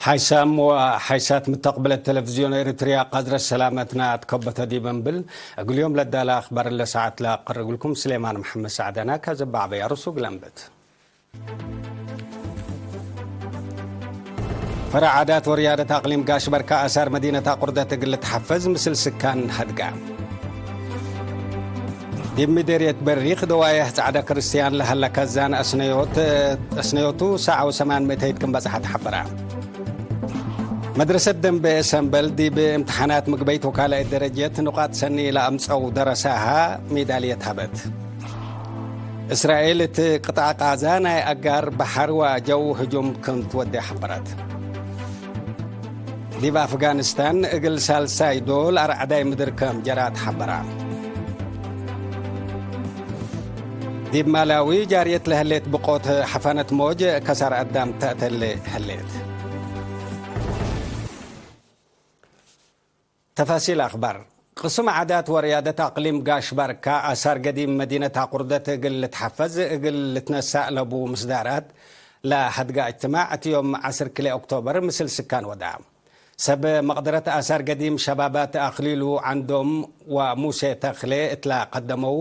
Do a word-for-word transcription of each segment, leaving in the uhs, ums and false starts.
ሓይሳም ወሓይሳት ምተቅብለት ቴሌቪዝዮን ኤሪትርያ፣ ቀዝረት ሰላመትና አትከበተ ዲብ እንብል፣ እግል ዮም ለዳለ አክባር ለሰዓት ለአቀርብ እግልኩም ስሌማን መሐመድ ሰዕዳና። ከዘበ አበይ አርሱ እግል አንብት። ፈረዕ ዓዳት ወርያደት አቅሊም ጋሽ በርካ አሳር መዲነት አቁርደት እግል ልትሐፈዝ ምስል ስካን ሀድጋ። ዲብ ምዴርየት በሪክ ደዋየሕ ጸዕደ ክርስትያን ለሀለ ከዛን አስነዮት፣ አስነዮቱ ሳዕ ወሰማን ምእተይት ክም በጽሐት ሐበረ። መድረሰት ደንበ ሰምበል ዲብ እምትሓናት ምግበይት ወካልአይት ደረጀት ንቃጥ ሰኒ ለአምጸው ደረሳሃ ሜዳልየት ሀበት። እስራኤል እት ቅጣዕ ቃዛ ናይ አጋር በሐር ወጀው ህጁም ክም ትወዴ ሐበረት። ዲብ አፍጋኒስታን እግል ሳልሳይ ዶል አርዐዳይ ምድር ከም ጀራት ሐበራ። ዲብ ማላዊ ጃርየት ለህሌት ብቆት ሐፋነት ሞጅ ከሳር አዳም ተአተሌ ህሌት። ተፋሲል አክባር። ቅስም ዓዳት ወርያደት አቅሊም ጋሽ ባርካ አሳር ገዲም መዲነት አቁርደት እግል ልትሐፈዝ እግል ልትነሳእ ለቡ ምስዳራት ለሀድጋ እጅትማዕ እት ዮም ዐስር ክልኤ ኦክቶበር ምስል ስካን ወዳ። ሰብ መቅደረት አሳር ገዲም ሸባባት አክሊሉ ዐንዶም ወሙሴ ተክሌ እትላ ቀደመው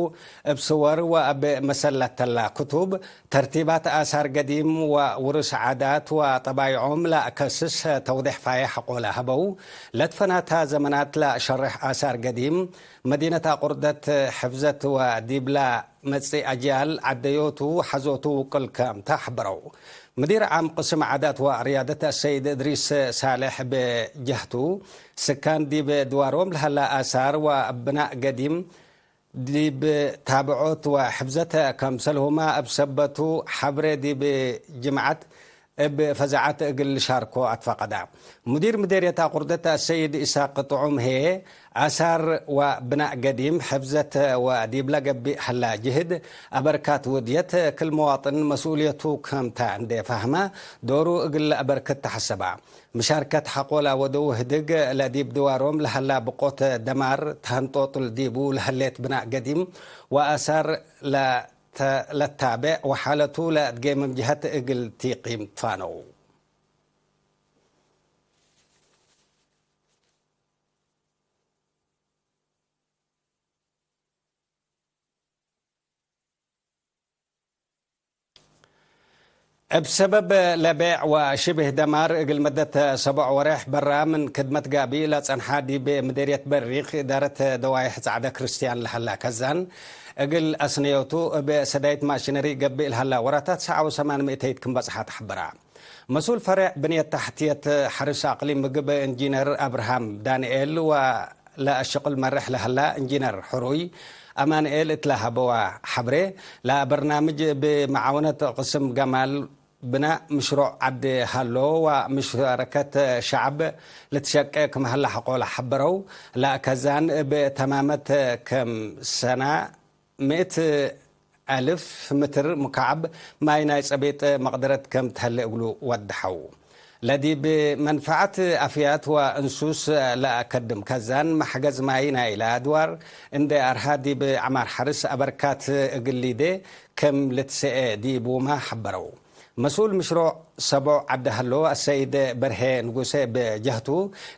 እብ ስወር ወእብ መሰል ለተላ ክቱብ፣ ተርቲባት አሳር ገዲም ወውርስ ዓዳት ወጠባይዖም ለአከስስ ተውዴሕ ፋዬሕ ሐቆለ ሀበው። ለትፈናታ ዘመናት ለአሸርሕ አሳር ገዲም መዲነት አቁርደት ሕፍዘት ወዲብላ መጽእ አጅያል ዐደዮቱ ሐዞቱ ውቅል ከምተ ሐበረው። ሙዲር ዓም ቅስም ዓዳት ወርያደት አሰይድ እድሪስ ሳልሕ ብጀህቱ፣ ስካን ዲብ ድዋሮም ለሀላ አሳር ወብናእ ገዲም ዲብ ታብዖት ወሕፍዘት ከምሰልሁመ እብ ሰበቱ ሐብሬ ዲብ ጅምዐት እብ ፈዛዐት እግል ልሻርኮ አትፈቀደ። ሙዲር ምዴርየት አቁርደት አሰይድ ኢሳቅ ጥዑም ህዬ፣ አሳር ወብናእ ገዲም ሕፍዘት ወዲብለ ገብእ ሀላ ጅህድ አበርካት ውድየት ክል መዋጥን መስኡልየቱ ክምተ እንዴ ፈህመ፣ ዶሩ እግል ለአበርክት ተሐሰበ። ምሻርከት ሐቆ ለአወደው ህድግ ለዲብ ድዋሮም ለሀላ ብቆት ደማር ተህንጦጡል ዲቡ ለህሌት ብናእ ገዲም ወአሳር ለተ-፣ ለታቤዕ ወሓለቱ ለአድጌምም ጀሀት እግል ቲቂም ትፋነው። እብ ሰበብ ለቤዕ ወሽብህ ደማር፣ እግል መደት ሰቦዕ ወሬሕ በራ ምን ክድመት ጋብእ ለጸንሓ ዲብ ምዴርየት በሪክ እዳረት ደዋይሕ ጸዕደ ክርስትያን ለሀላ ከዛን፣ እግል አስነዮቱ እብ ሰዳይት ማሽነሪ ገብእ ለሀላ ወራታት ሰዓ ወሰማን ምእተይት ክም በጽሐት ሐበራ። መስኡል ፈሬዕ ብንየት ተሕትየት ሐርስ አቅሊም ምግብ እንጂነር አብርሃም ዳንኤል ወ ለአሽቅል መርሕ ለሀላ እንጂነር ሕሩይ አማንኤል እት ለሀበዋ ሐብሬ፣ ለበርናምጅ እብ መዓውነት ቅስም ገማል ብናእ ምሽሮዕ ዐድ ሀሎ ወምሽረከት ሸዐብ ልትሸቄ ክም ሀላ ሐቆለ ሐበረው። ለአከዛን እብ ተማመት ክም ሰና ምእት አልፍ ምትር ሙካዕብ ማይ ናይ ጸቤጥ መቅደረት ከም ተህሌ እግሉ ወደሐው። ለዲብ መንፈዐት አፍያት ወእንሱስ ለአከድም ከዛን መሕገዝ ማይ ናይለ አድዋር እንዴ አርሃ ዲብ ዐማር ሐርስ አበርካት እግል ሊዴ ከም ልትሰኤ ዲቡመ ሐበረው። መስኡል ምሽሮዕ ሰቦዕ ዐዲ ሀሎ አሰይድ በርሄ ንጉሴ እብ ጀህቱ፣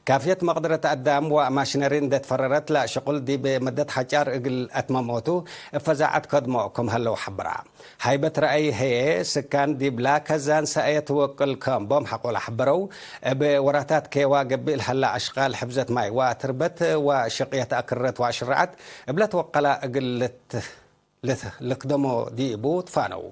ካፍየት መቅደረት አዳም ወማሽነሪ እንዴ ትፈረረት ለሽቁል ዲብ መደት ሐጫር እግል አትመሞቱ እብ ፈዛዐት ከድሞ ክም ሀለው ሐበራ። ሃይበት ረአይ ህዬ፣ ስካን ዲብላ ከዛን ሰአየት ወቅል ከም ቦም ሐቆለ ሐበረው። እብ ወራታት ኬዋ ገብእ ለሀላ አሽቃል ሕፍዘት ማይ ወአትርበት ወሽቅየት አክረት ወአሽረዐት እብ ለትወቀላ እግል ልት-፣ ልት-፣ ልክደሞ ዲቡ ትፋነው።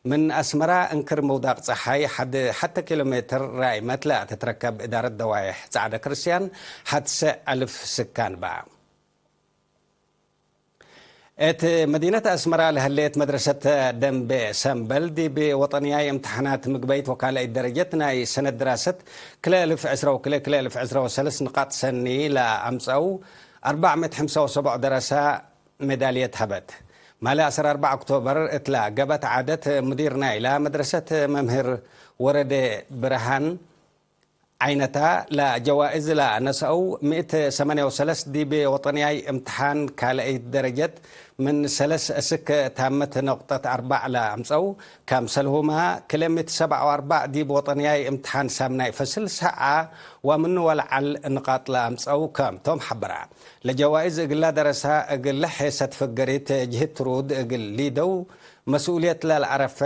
ምን አስመራ እንክር ምውዳቅ ጸሓይ ሐድ ሐተ ኪሎ ሜትር ራይመት ለትትረከብ እዳረት ደዋይሕ ጸዕደ ክርስትያን ሐድሰ አልፍ ስካን በ። እት መዲነት አስመራ ለህሌት መድረሰት ደንቤ ሰምበል፣ ዲብ ወጠንያይ እምትሓናት ምግበይት ወካልአይት ደረጀት ናይ ሰነት ድራሰት ክልኤ እልፍ ዕስራ ወክልኤ፣ ክልኤ እልፍ ዕስራ ወሰለስ ንቃጥ ሰኒ ለአምጸው፣ አርባዕ ምእት ሐምሳ ወሰቡዕ ደረሳ ሜዳልየት ሀበት። ማለ ዐስር አርባዕ ኦክቶበር እትላ ገበት ዓደት፣ ሙዲር ናይላ መድረሰት መምህር ወረደ ብርሃን፣ ዓይነታ ለጀዋእዝ ለነስአው፣ ምእት ሰማንያ ወሰለስ ዲብ ወጠንያይ እምትሓን ካልአይት ደረጀት ምን ሰለስ እስክ ታምት ነቁጠት አርበዕ ለአምጸው፣ ከምሰልሁመ ክልኤ ምእት ሰብዓ ወአርበዕ ዲብ ወጠንያይ እምትሓን ሳምናይ ፈስል ሰዓ ወምኑ ወለዐል ንቃጥ ለአምጸው ከምቶም ሐበራ። ለጀዋእዝ እግላ ደረሳ እግል ሔሰት ፍገሪት ጅህት ትሩድ እግል ሊደው መስኡልየት ለለአረፈ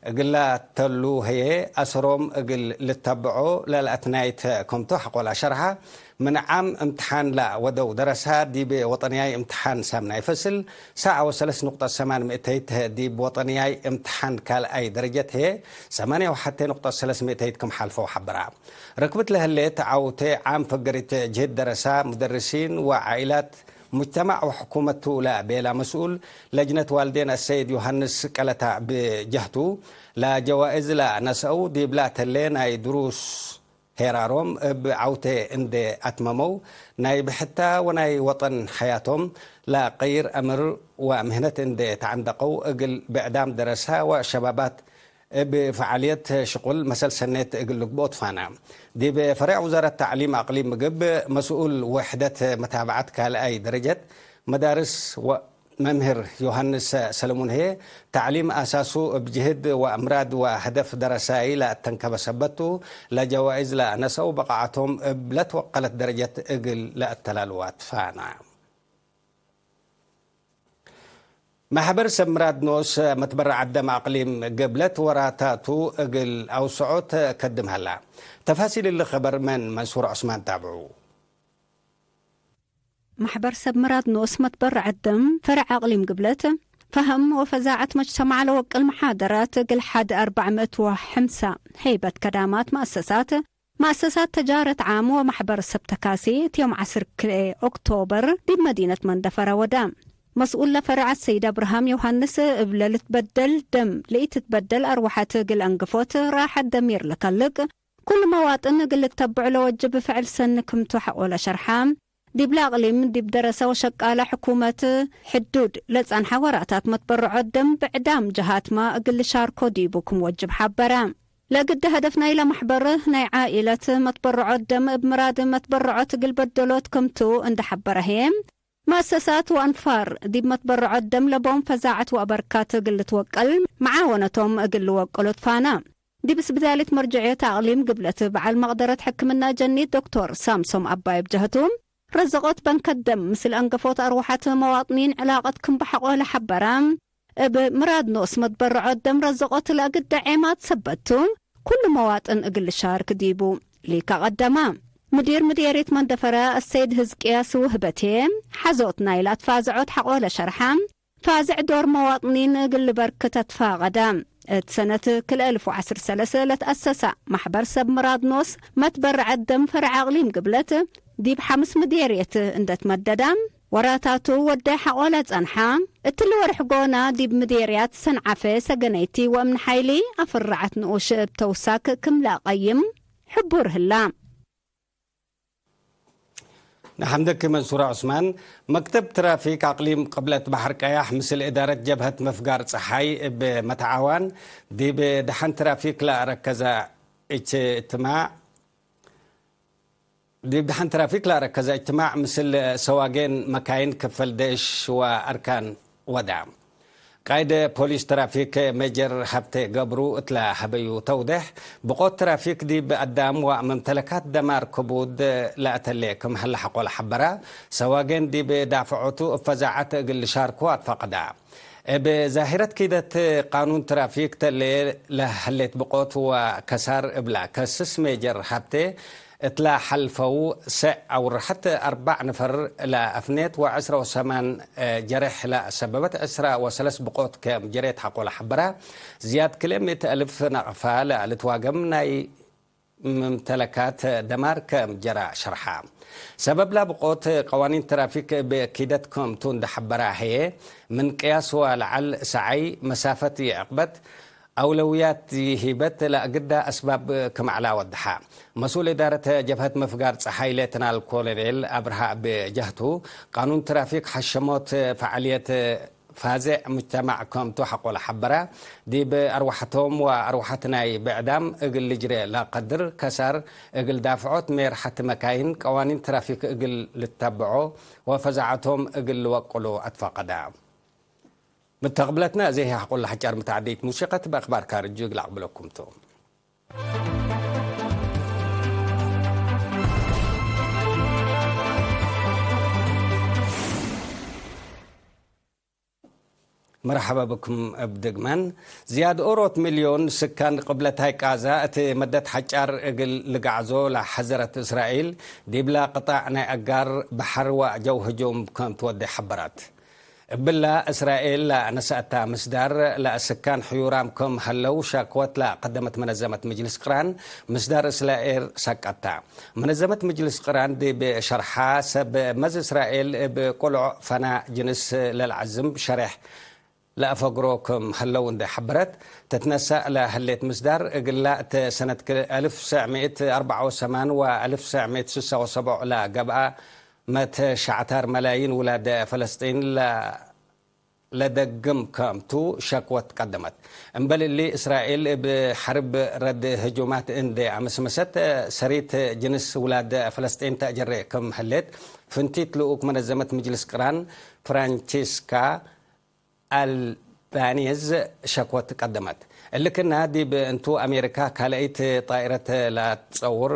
እግላ ተሉ ህዬ፣ አሰሮም እግል ልተብዖ ለለአትናይት ከምቱ ሐቆ ለአሸርሐ። ምን ዓም እምትሓን ለወደው ደረሳ ዲብ ወጠንያይ እምትሓን ሳምናይ ፈስል ሰዓ ወሰለስ ንቁጠት ሰማን ምእተይት፣ ዲብ ወጠንያይ እምትሓን ካልኣይ ደረጀት ህዬ ሰማንያ ወሐቴ ንቁጠት ሰለስ ምእተይት ክም ሐልፈው ሐበራ። ርክብት ለህሌት ዐውቴ ዓም ፈገሪት ጅህት ደረሳ፣ ሙደርሲን ወዓኢላት ሙጅተማዕ ወሕኩመት ቱ ለቤላ መስኡል ለጅነት ዋልዴን አሰይድ ዮሐንስ ቀለታ ብጀህቱ፣ ለጀዋእዝ ለነስአው ዲብላ ተሌ ናይ ድሩስ ሄራሮም እብ ዐውቴ እንዴ አትመመው፣ ናይ ብሕታ ወናይ ወጠን ሐያቶም ለቀይር አምር ወምህነት እንዴ ተዐንደቀው፣ እግል ብዕዳም ደረሳ ወሸባባት እብ ፈዓልየት ሽቁል መሰል ሰኔት እግል ልግብኦ ትፋና። ዲብ ፈሬዕ ውዛረት ተዕሊም አቅሊም ምግብ መስኡል ውሕደት መታብዐት ካልኣይ ደረጀት መዳርስ ወመምህር ዮሐንስ ሰለሙን ህዬ፣ ተዕሊም አሳሱ እብ ጅህድ ወአምራድ ወሀደፍ ደረሳይ ለአተንከበ ሰበት ቱ፣ ለጀዋይዝ ለአነሰው በቃዐቶም እብ ለትወቀለት ደረጀት እግል ለአተላልዋ ትፋና። መሕበር ሰብ ምራድ ኖስ መትበረዐት ደም አቅሊም ግብለት ወራታቱ እግል አውስዖ ተከድም ሀላ። ተፋሲል እሊ ኸበር ምን መንሱር ዑስማን ታብዑ። መሕበር ሰብ ምራድ ኖስ መትበረዐት ደም ፈረዕ አቅሊም ግብለት፣ ፈሀም ወፈዛዐት መጅተማዕ ለወቅል መሓደራት እግል ሐድ አርበዕ ምእት ወሐምሳ ሄይበት ከዳማት መአሰሳት፣ መአሰሳት ተጃረት ዓም ወመሕበር ሰብ ተካሲ እት ዮም ዐስር ክልኤ ኦክቶበር ዲብ መዲነት መንደፈረ ወደ። መስኡል ለፈረዐት ሰይድ አብርሃም ዮሐንስ፣ እብ ለልትበደል ደም ለኢትትበደል አርወሐት እግል አንግፎት ራሐት ደሚር ለከልቅ፣ ኩሉ መዋጥን እግል ልተብዑ ለወጅብ ፍዕል ሰኒ ክምቱ ሐቆ ለሸርሐ። ዲብለ አቅሊም ዲብ ደረሰ ወሸቃለ ሕኩመት ሕዱድ ለጸንሐ ወራታት መትበረዖት ደም ብዕዳም ጀሃትመ እግል ልሻርኮ ዲቡ ክም ወጅብ ሐበረ። ለእግደ ሀደፍ ናይለ መሕበር ናይ ዓኢለት መትበረዖት ደም እብ ምራድ መትበረዖት እግል በደሎት ክምቱ እንዴ ሐበረ ህዬ፣ መአሰሳት ወአንፋር ዲብ መትበረዖት ደም ለቦም ፈዛዐት ወአበርካት እግል ልትወቀል መዓወነቶም እግል ልወቅሎ ትፋነ። ዲብ ስብዳሊት መርጀዕየት አቅሊም ግብለት በዐል መቅደረት ሕክምና ጀኒት ዶክቶር ሳምሶም አባይ እብ ጀህቱ፣ ረዘቆት በንከት ደም ምስል አንገፎት አርወሐት መዋጥኒን ዕላቀት ክም በሐቆ ለሐበረ፣ እብ ምራድ ኖስ መትበረዖት ደም ረዘቆት ለእግደ ዔማት ሰበት ቱ፣ ኩሉ መዋጥን እግል ልሻርክ ዲቡ ሊከ ቀደመ። ምዲር ምዴርየት መንደፈረ አሰይድ ህዝቅያስ ውህበቴ፣ ሐዞት ናይለ አትፋዝዖት ሐቆ ለሸርሐ፣ ፋዝዕ ዶር መዋጥኒን እግል ልበርክ ተትፋቀደ። እት ሰነት ክልኤ እልፍ ወዐስር ሰለሰ ለትአሰሰ መሕበር ሰብ ምራድ ኖስ መትበረዐት ደም ፈረዕ አቅሊም ግብለት፣ ዲብ ሐምስ ምዴርየት እንዴ ትመደደ፣ ወራታቱ ወዴ ሐቆ ለጸንሐ። እትሊ ወርሕ ጎና ዲብ ምዴርያት ሰንዓፈ፣ ሰገነይቲ ወእምኒ ሓይሊ አፍረዐት ንኡሽ እብ ተውሳክ ክም ለአቀይም ሕቡር ህላ። ነሐምደኪ መንሱረ ዑስማን። መክተብ ትራፊክ አቅሊም ቅብለት በሐር ቀያሕ ምስል እዳረት ጀብሀት መፍጋር ጸሓይ እብ መትዓዋን ዲብ ደሐን ትራፊክ ለአረከዘ እጅትማዕ፣ ዲብ ደሐን ትራፊክ ለአረከዘ እጅትማዕ ምስል ሰዋጌን መካይን ክፈል ዴሽ ወአርካን ወዳ። ቃይድ ፖሊስ ትራፊክ ሜጀር ሀብቴ ገብሩ እትለ ሀበዩ ተውዴሕ፣ ብቆት ትራፊክ ዲብ አዳም ወመምተለካት ደማር ክቡድ ለአተሌ ክም ሀለ ሐቆ ለሐበረ፣ ሰዋጌን ዲብ ዳፍዖቱ እብ ፈዛዐት እግል ልሻርኮ አትፋቀዳ። እብ ዛሂረት ኪደት ቃኑን ትራፊክ ተሌ ለሀሌት ብቆት ወከሳር እብላ ከስስ ሜጀር ሀብቴ፣ እትላ ሐልፈው ሰዕ አውርሐት አርበዕ ነፈር ለአፍኔት ወዕስረ ወሰማን ጀሬሕ ለሰበበት ዕስረ ወሰለስ ብቆት ከም ጀሬት ሐቆ ለሐበረ። ዝያድ ክልኤ ምእት አልፍ ናቅፋ ለልትዋገም ናይ መምተለካት ደማር ከም ጀራ ሸርሐ። ሰበብ ለብቆት ቀዋኒን ትራፊክ እብ ኪደት ክምቱ እንደ ሐበረ ህዬ፣ ምን ቅያስ ወለዐል ሰዓይ መሳፈት ይዕቅበት፣ አውለውያት ይሂበት ለእግዳ አስባብ ክም ዐላ ወደሐ። መስኡል እዳረት ጀብሀት መፍጋር ጸሓይ ሌተናል ኮሎኔል አብርሃ እብ ጀህቱ፣ ቃኑን ትራፊክ ሐሸሞት ፈዓልየት ፋዜዕ ሙጅተማዕ ከምቱ ሐቆለ ሐበረ። ዲብ አርወሐቶም ወአርወሐት ናይ ብዕዳም እግል ልጅሬ ለቀድር ከሳር እግል ዳፍዖት ሜርሐት መካይን፣ ቀዋኒን ትራፊክ እግል ልተብዖ ወፈዛዐቶም እግል ልወቅሉ አትፈቀደ። ምተቅብለትነ፣ እዜ ህይ ሐቆለ ሐጫር ምተዓደይት ሙሲቀት በአክባር ካርጁ እግል አቅብለኩም ቱ። መርሐበ ብኩም እብ ድግመን። ዝያድ ኦሮት ሚልዮን ስካን ቅብለታይ ቃዛ እት መደት ሐጫር እግል ልጋዕዞ ለሐዘረት እስራኤል፣ ዲብላ ቅጣዕ ናይ አጋር በሐር ወጀው ህጁም ከም ትወዴ ሐበረት። እብላ እስራኤል ለነሰአታ ምስዳር፣ ለስካን ሕዩራም ክም ሀለው ሸክወት ለቀደመት መነዘመት ምጅልስ ቅራን፣ ምስዳር እስራኤል ሰቀታ። መነዘመት ምጅልስ ቅራን ዲብ ሸርሓ፣ ሰብ መዝ እስራኤል እብ ቁልዕ ፈና ጅንስ ለልዐዝም ሸሬሕ ለአፈግሮ ክም ሀለው እንዴ ሐበረት፣ ትትነሰእ ለህሌት ምስዳር፣ እግላ እት ሰነት ክል አልፍ ወትሰዕ ምእት ወአርበዕ ወሰማን ወአልፍ ወትሰዕ ምእት ወስሳ ወሰቡዕ ለገብአ መትሸዕታር መላይን ውላድ ፈለስጢን ለ-፣ ለደግም ከምቱ ሸክወት ቀደመት። እምበል እሊ፣ እስራኤል እብ ሐርብ ረድ ህጁማት እንዴ አመስመሰት፣ ሰሪት ጅንስ ውላድ ፈለስጢን ተአጀሬ ክም ህሌት፣ ፍንቲት ልኡክ መነዘመት ምጅልስ ቅራን ፍራንቺስካ አልባኔዝ ሸኮት ቀደመት። እልክና ዲብ እንቱ አሜሪካ ካልአይት ጣኢረት ለትጸውር፣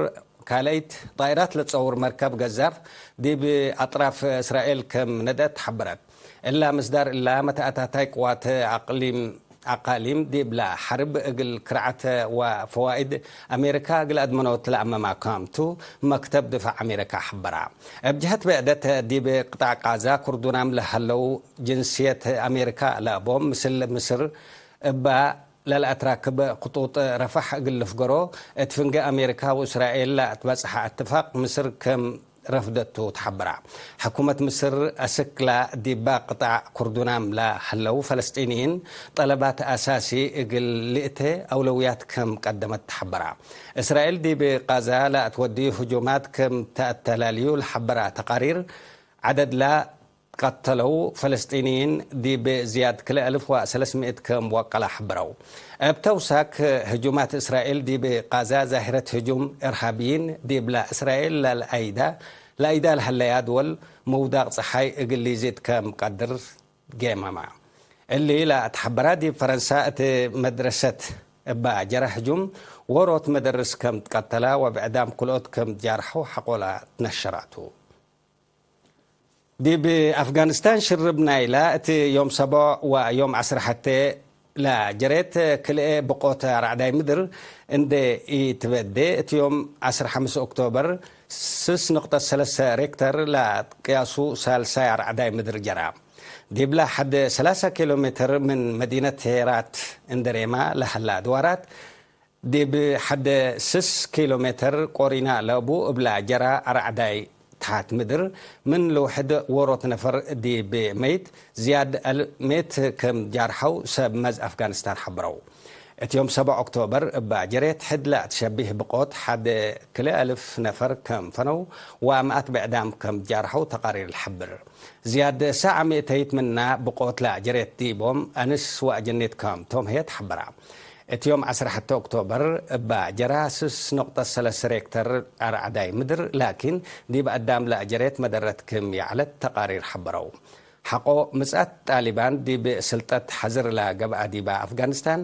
ካልአይት ጣኢራት ለትጸውር መርከብ ገዛፍ ዲብ አጥራፍ እስራኤል ክም ነድአት ሐበረት። እላ ምስዳር እላ መተአታታይ ቅዋት አቅሊም፣ አቃሊም ዲብላ ሐርብ እግል ክርዐት ወፈዋኢድ አሜሪካ እግል አድመኖት ለአመማ ክምቱ መክተብ ድፋዕ አሜሪካ ሐበራ። እብ ጀሀት ብዕደት ዲብ ቅጣዕ ቃዛ ኩርዱናም ለሀለው ጅንስየት አሜሪካ ለአቦም ምስል ምስር እባ ለልአትራክብ ክጡጥ ረፋሕ እግል ልፍገሮ፣ እት ፍንጌ አሜሪካ ወእስራኤል ለአትበጽሐ እትፋቅ ምስር ክም ረፍደቱ ተሐበራ። ሕኩመት ምስር አስክላ ዲባ ቅጣዕ ኩርዱናም ለሀለው ፈለስጢንይን ጠለባት አሳሲ እግል ልእቴ አውለውያት ክም ቀደመት ተሐበራ። እስራኤል ዲብ ቃዛ ለአትወድዩ ህጁማት ክም ተአተላልዩ ለሐበራ ተቃሪር፣ ዐደድላ ቀተለው ፈለስጢንይን ዲብ ዝያድ ክልኤ አልፍ ወሰለስ ምእት ክም ወቀለ ሐብረው። እብ ተውሳክ፣ ህጁማት እስራኤል ዲብ ቃዛ ዛሂረት ህጁም እርሃብይን ዲብላ እስራኤል ለልአይዳ፣ ለአይዳ ለሀለያ ድወል ምውዳቅ ጸሓይ እግል ሊዚድ ክም ቀድር ጌመመ። እሊ ለአትሐበራ ዲብ ፈረንሳ እት መድረሰት እባ ጀረ ህጁም ዎሮት መደርስ ክም ትቀተላ ወብዕዳም ክልኦት ክም ትጃርሐው ሐቆላ ትነሸራቱ። ዲብ አፍጋኒስታን ሽርብ ናይላ እት ዮም ሰቦዕ ወዮም ዐስር ሐቴ ለጀሬት ክልኤ ብቆት አርዕዳይ ምድር እንዴ ኢትበዴ፣ እት ዮም ዐስር ሐምስ ኦክቶበር ስስ ንቅጠት ሰለሰ ሬክተር ለቅያሱ ሳልሳይ አርዕዳይ ምድር ጀራ። ዲብላ ሐድ ሰላሳ ኪሎ ሜትር ምን መዲነት ሄራት እንዴ ሬማ ለሀላ ድዋራት፣ ዲብ ሐደ ስስ ኪሎ ሜትር ቆሪና ለቡ እብላ ጀራ አርዕዳይ ተሐት ምድር ምን ልውሕድ ዎሮት ነፈር ዲብ መይት ዝያድ አል-፣ ሜት ክም ጃርሐው ሰብ መዝ አፍጋኒስታን ሐብረው። እት ዮም ሰብዕ ኦክቶበር እባ ጀሬት ሕድ ለአትሸቢህ ብቆት ሐደ ክልኤ አልፍ ነፈር ክም ፈነው ወአምአት ብዕዳም ክም ጃርሐው ተቃሪር ለሐብር። ዝያድ ሳዕ ምእተይት ምና ብቆት ለአጀሬት ዲቦም አንስ ወአጀኒት ክም ቶም ህዬ ተሐበራ። እት ዮም ዐስር ሐቴ ኦክቶበር እባ ጀራ ስስ ኖቅጠት ሰለስ ሬክተር አርዐዳይ ምድር ላኪን ዲብ አዳም ለአጀሬት መደረት ክም ይዐለት ተቃሪር ሐበረው። ሐቆ ምጽአት ጣሊባን ዲብ ስልጠት ሐዝር ለገብአ ዲበ አፍጋኒስታን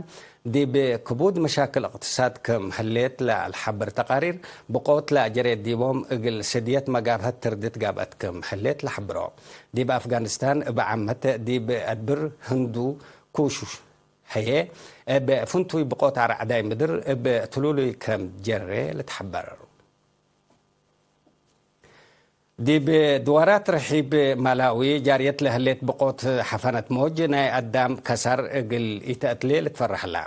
ዲብ ክቡድ መሻክል እቅትሳድ ክም ህሌት ለአልሐብር ተቃሪር ብቆት ለአጀሬት ዲቦም እግል ስድየት መጋብሀት ትርድት ጋብአት ክም ህሌት ለሐብሮ። ዲብ አፍጋኒስታን እብ ዓመት ዲብ አድብር ህንዱ ኩሽ ህዬ፣ እብ ፍንቱይ ብቆት አርዐዳይ ምድር እብ ትሉሉይ ከም ጀሬ ልትሐበር። ዲብ ድዋራት ርሒብ ማላዊ ጃርየት ለህሌት ብቆት ሐፋነት ሞጅ ናይ አዳም ከሳር እግል ኢተአትሌ ልትፈረህ ላ።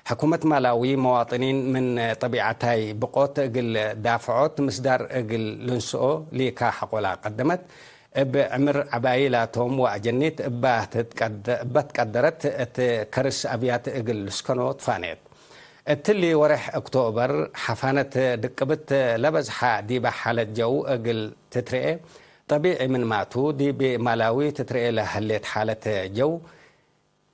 ሕኩመት ማላዊ መዋጥኒን ምን ጠቢዐታይ ብቆት እግል ዳፍዖት ምስዳር እግል ልንስኦ ሊካ ሐቆላ ቀደመት። እብ ዕምር ዐባዪ ላቶም ወአጀኒት እባ ትትቀደ-፣ እባ ትቀደረት እት ከርስ አብያት እግል ልስከኖ ትፋኔት። እትሊ ወሬሕ ኦክቶበር ሐፋነት ድቅብት ለበዝሐ ዲበ ሓለት ጀው እግል ትትርኤ ጠቢዒ ምንማቱ፣ ዲብ ማላዊ ትትርኤ ለህሌት ሓለት ጀው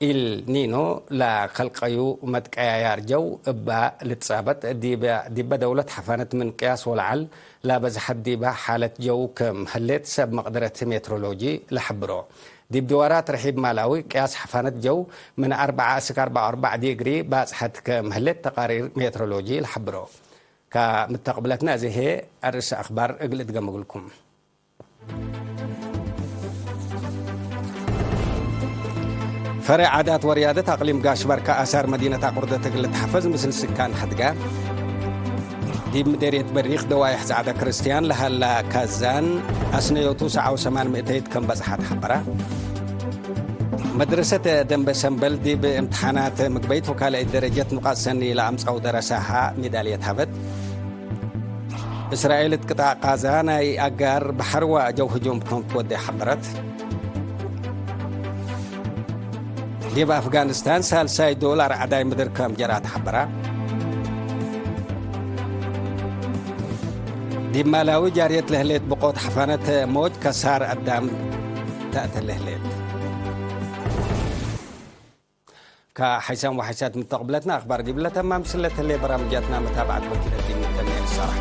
ኢል ኒኖ ለከልቀዩ መትቀያያር ጀው እባ ልትጻበጥ፣ ዲበ፣ ዲበ ደውለት ሐፋነት ምን ቅያስ ወለዐል ለበዝሐት ዲበ ሓለት ጀው ክም ህሌት ሰብ መቅደረት ሜትሮሎጂ ለሐብሮ። ዲብ ድዋራት ርሒብ ማላዊ ቅያስ ሐፋነት ጀው ምን አርበዓ እስክ አርበዓ ወአርበዕ ዲግሪ ባጽሐት ክም ህሌት ተቃሪር ሜትሮሎጂ ለሐብሮ። ከምተቅብለትነ አዜ ህዬ አርእስ አክባር እግል እድገም እግልኩም። ፈሬዕ ዓዳት ወርያደት አቅሊም ጋሽ በርከ አሳር መዲነት አቁርደት እግል ልትሐፈዝ ምስል ስካን ሐድጋ። ዲብ ምዴርየት በሪክ ደዋይሕ ጸዕደ ክርስትያን ለሀላ ካዛን አስነዮቱ ሰዓ ወሰማን ምእተይት ከም በጽሐት ሐበራ። መድረሰት ደንበ ሰምበል ዲብ እምትሓናት ምግበይት ወካልአይት ደረጀት ኑቃጥ ሰኒ ለአምጸው ደረሳሃ ሜዳልየት ሀበት። እስራኤል እት ቅጣዕ ቃዛ ናይ አጋር በሐር ወአጀው ህጁም ክም ትወዴ ሐበረት። ዲብ አፍጋኒስታን ሳልሳይ ዶል አርዐዳይ ምድር ከም ጀራት ሐበራ። ዲብ ማላዊ ጃርየት ለህሌት ብቆት ሐፋነት ሞጅ ከሳር አዳም ተአተ ለህሌት። ከሐይሳም ወሐይሳት ምተቅብለትና አክባር ዲብለ ተማም ስለተሌ በራምጃትና መታብዐት ወኪለት ዲብ ምተምየል ሰራሕ።